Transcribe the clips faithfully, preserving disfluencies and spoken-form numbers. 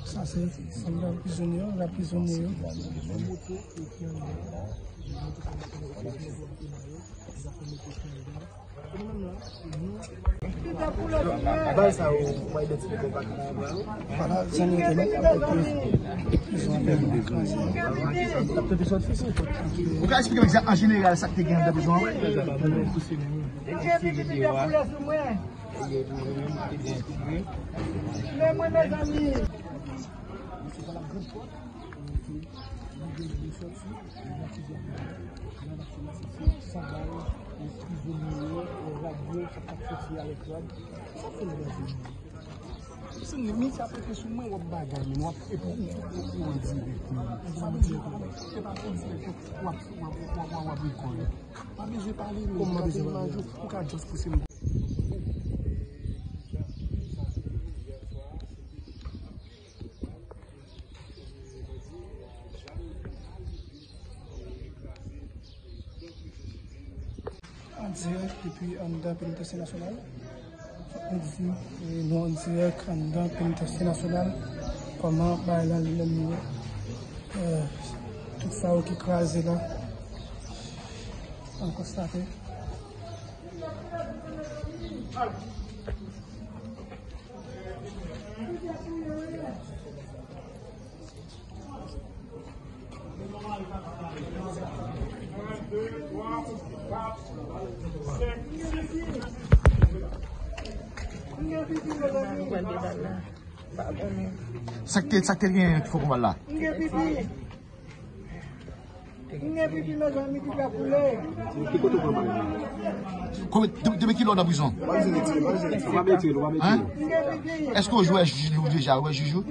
Sa se anndan prizon yo, la prizon yo. Bagay sa yo, ou pa idantifye kòm pa ka nan bra nou. Vwala, zanmi yo te menm avèk yo. Prizon an tèlman kraze. Ou ka eksplike mwen an jeneral sa k te gen anndan prizon an? Men mwen, mezanmi. Misye ap rete sou mwen, w ap bagay, men w ap, epi ou, ou, ou, ou an dirèk, men. Sa vle di, se pa konn dirèk, w ap, w ap, w ap, w ap, w ap rekòd. Pa bezwen pale, men, kòm mwen bezwen pale, ou ka just pouse m. An dirèk depi anndan Penitansye Nasyonal. Fòk nou di, eh, nou an dirèk anndan Penitansye Nasyonal. Kòman bagay la li menm li ye. Eh, tout sa yo ki kraze la, an konstate. Sa k te, sa k te gen fo konba la? M gen pipi, mezanmi, pipi ap koule. Ki kote w pran bal la? Konbyen, depi, depi kilè w nan prizon? Èske w jwe jij ou deja? Ou wè jij ou?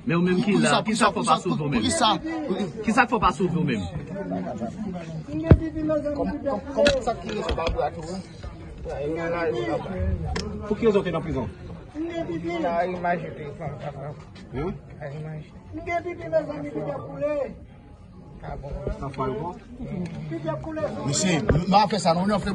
Men ou menm ki la, kisa k fè w pa sove w menm? Kisa k fè w pa sove w menm? M gen pipi, mezanmi, pipi ap koule. Pou ki rezon w te nan prizon? M gen pipi. M gen pipi, mezanmi, pipi ap koule. Misye, m a fè sa non, nou fè.